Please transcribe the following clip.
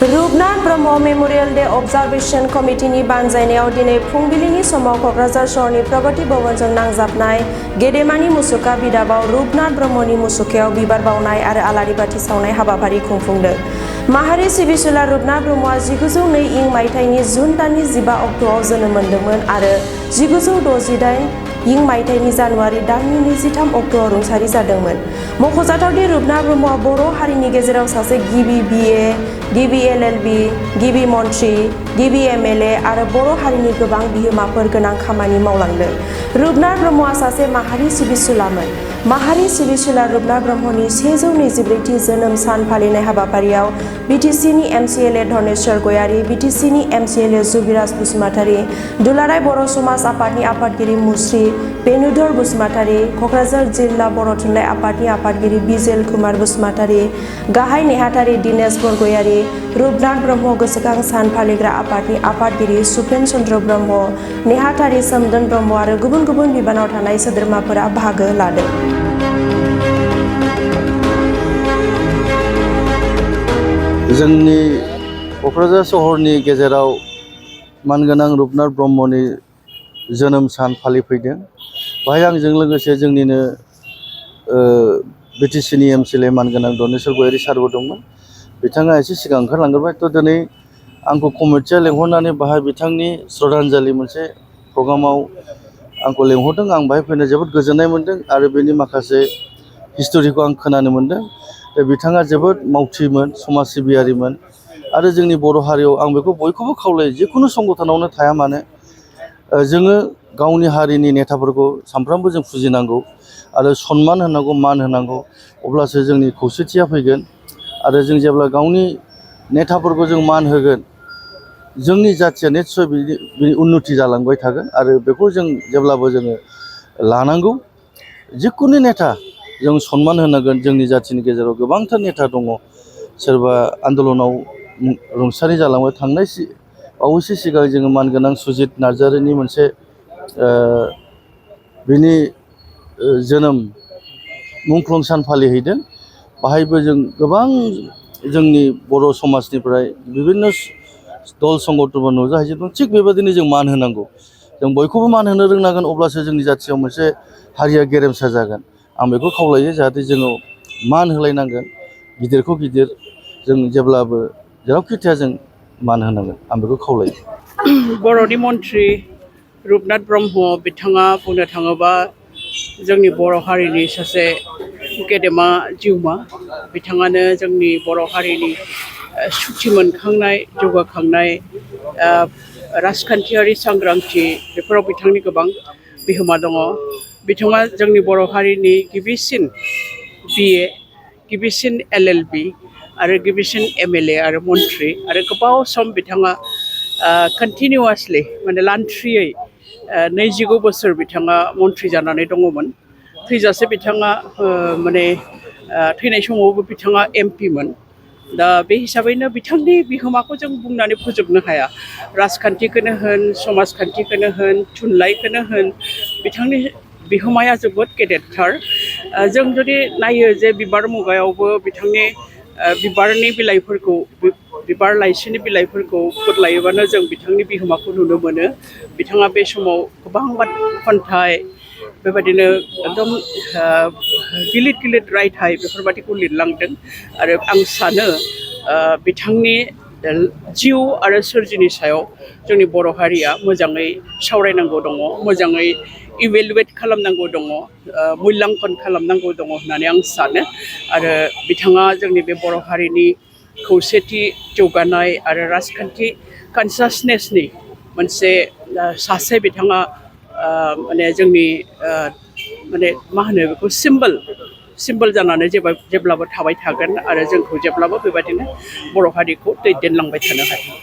Rupnath Brahma memorial day अबजारभेशन कमिटिनि बानजायनायाव दिनै फुंबिलिनि समाव क'क्राझार सहरनि प्रगति भवनजों नांजाबनाय गेदेमानि मुसुखा बिदाबाव रुपनाथ ब्रह्मनि मुसुखायाव बिबार बावनाय आरो आलारि बाथि सावनाय हाबाफारि खुंफुंदों। माहारि सिबिसुला रुपनाथ ब्रह्मआ 1902 इं मायथाइनि जुन दाननि 15 अक्ट'आव जोनोम मोन्दोंमोन आरो 1968 इं मायथाइनि जानुवारि दाननि 23 अक्ट'आव रुंसारि जादोंमोन। मख'जाथावदि रुपनाथ ब्रह्मआ बर' हारिनि गेजेराव सासे गिबि BA, गिबि LLB, गिबि मन्थ्रि, गिबि MLA आरो बर' हारिनि गोबां बिहोमाफोर गोनां खामानि मावलांदों। रुपनाथ ब्रह्मआ सासे माहारि सिबिसुलामोन। माहारि सिबिसुला रुपनाथ ब्रह्मनि 124थि जोनोम सान फालिनाय हाबाफारियाव BTC-नि MCLA धनेश्वर गयारी, BTC-नि MCLA जुबिराज बसुमतारी, दुलाराय बर' समाज आफादनि आफादगिरि मुस्रि बेनुधर बसुमतारी, क'क्राझार जिल्ला बर' थुनलाइ आफादनि आफादगिरि बिजेल कुमार बसुमतारी, गाहाय नेहाथारि दिनेश बरगयारी, रुपनाथ ब्रह्म गोसोखां सान फालिग्रा आफादनि आफादगिरि सुपेन चन्द्र ब्रह्म, नेहाथारि सोमदोन ब्रह्म आरो गुबुन गुबुन बिबानाव थानाय सोद्रोमाफोरा बाहागो लादों। जोंनि क'क्राझार सहरनि गेजेराव मानगोनां रुपनाथ ब्रह्मनि जोनोम सान फालिफैदों। बाहाय आंजों लोगोसे जोंनिनो BTC-नि MCLA मानगोनां धनेश्वर गयारी सारबो दंमोन। बिथाङा एसे सिगां ओंखारलांग्रोबाय। दिनै आंखौ कमिटिया लेंहरनानै बाहाय बिथांनि श्रद्धांजलि मोनसे प्रग्रामाव आंखौ लेंहरदों। आं बाहाय फैनो जोबोद गोजोननाय मोन्दों आरो बेनि माखासे हिस्ट'रिखौ आं खोनानो मोन्दों। बिथाङा जोबोद मावथिमोन, समाज सिबियारिमोन आरो जोंनि बर' हारियाव आं बेखौ बयखौबो खावलायो, जिखुनु संगठनावनो थाया मानो जोङो गावनि हारिनि नेताफोरखौ सानफ्रामबो जों फुजिनांगौ आरो सनमान होनांगौ, मान होनांगौ। अब्लासो जोंनि खौसेथिया फैगोन आरो जों जेब्ला गावनि नेताफोरखौ जों मान होगोन, जोंनि जाथिया निस्सय बिनि उन्नति जालांबाय थागोन आरो बेखौ जों जेब्लाबो जोङो लानांगौ। जिखुनु नेता जों सनमान होनांगोन। जोंनि जाथिनि गेजेराव गोबांथार नेता दङ। सोरबा आन्दलनाव रुंसारि जालांबाय। बावैसो सिगां जोङो मानगोनां सुजित नार्जारिनि मोनसे बिनि जोनोम मुंख्लं सान फालिहैदों। बाहायबो जों गोबां जोंनि बर' समाजनिफ्राय बिभिन्न दल संगठनफोर नुजाहैजोबदों। थिग बेबायदिनो जों मान होनांगौ। जों बयखौबो मान होनो रोंनांगोन, अब्लासो जोंनि जाथियाव मोनसे हारिया गेरेमसा जागोन। आं बेखौ खावलायो जाहाथे जोङो मान होलायनांगोन। गिदिरखौ गिदिर जों जेब्लाबो जेरावखि थाया जों मान होनांगोन। आं बेखौ खावलायो। बर'नि मन्थ्रि रुपनाथ ब्रह्म बिथाङा बुंनो थाङोबा जोंनि बर' हारिनि सासे गेदेमा जिउमा। बिथाङानो जोंनि बर' हारिनि सुथि मोनखांनाय, जौगाखांनाय, राजखान्थियारि सांग्रांथि बेफोराव बिथांनि गोबां बिहोमा दङ। बिथाङा जोंनि बर' हारिनि गिबिसिन BA, गिबिसिन LLB आरो गिबिसिन MLA आरो मन्थ्रि आरो गोबाव सम बिथाङा कन्टिनिउवासलि माने लान्थ्रियै 29 बोसोर बिथाङा मन्थ्रि जानानै दङमोन। थैजासे बिथाङा थैनाय समावबो बिथाङा MP-मोन। दा बे हिसाबैनो बिथांनि बिहोमाखौ जों बुंनानै फोजोबनो हाया। राजखान्थिखौनो होन, समाजखान्थिखौनो होन, थुनलाइखौनो होन, बिथांनि बिहोमाया जोबोद गेदेरथार। जों जुदि नायो जे बिबार मुगायावबो बिथांनि बिबारनि बिलाइफोरखौ, बिबार लाइसिनि बिलाइफोरखौ बोदलायोबानो जों बिथांनि बिहोमाखौ नुनो मोनो। बिथाङा बे समाव गोबां खन्थाइ, बेबायदिनो एकदम गिलिर गिलिर रायथाइ बेफोरबायदिखौ लिरलांदों आरो आं सानो बिथांनि जिउ आरो सोरजिनि सायाव जोंनि बर' हारिया मोजाङै सावरायनांगौ दङ, मोजाङै इभेलुवेट खालामनांगौ दङ, मुल्याङ्कन खालामनांगौ दङ होननानै आं सानो। आरो बिथाङा जोंनि बे बर' हारिनि खौसेथि, जौगानाय आरो राजखान्थि कनसासनेसनि मोनसे सासे बिथाङा जोंनि मा होनो बेखौ सिम्बल जानानै जेब्लाबो थाबाय थागोन आरो जोंखौ जेब्लाबो बेबायदिनो बर' हारिखौ दैदेनलांबाय थानो हागोन।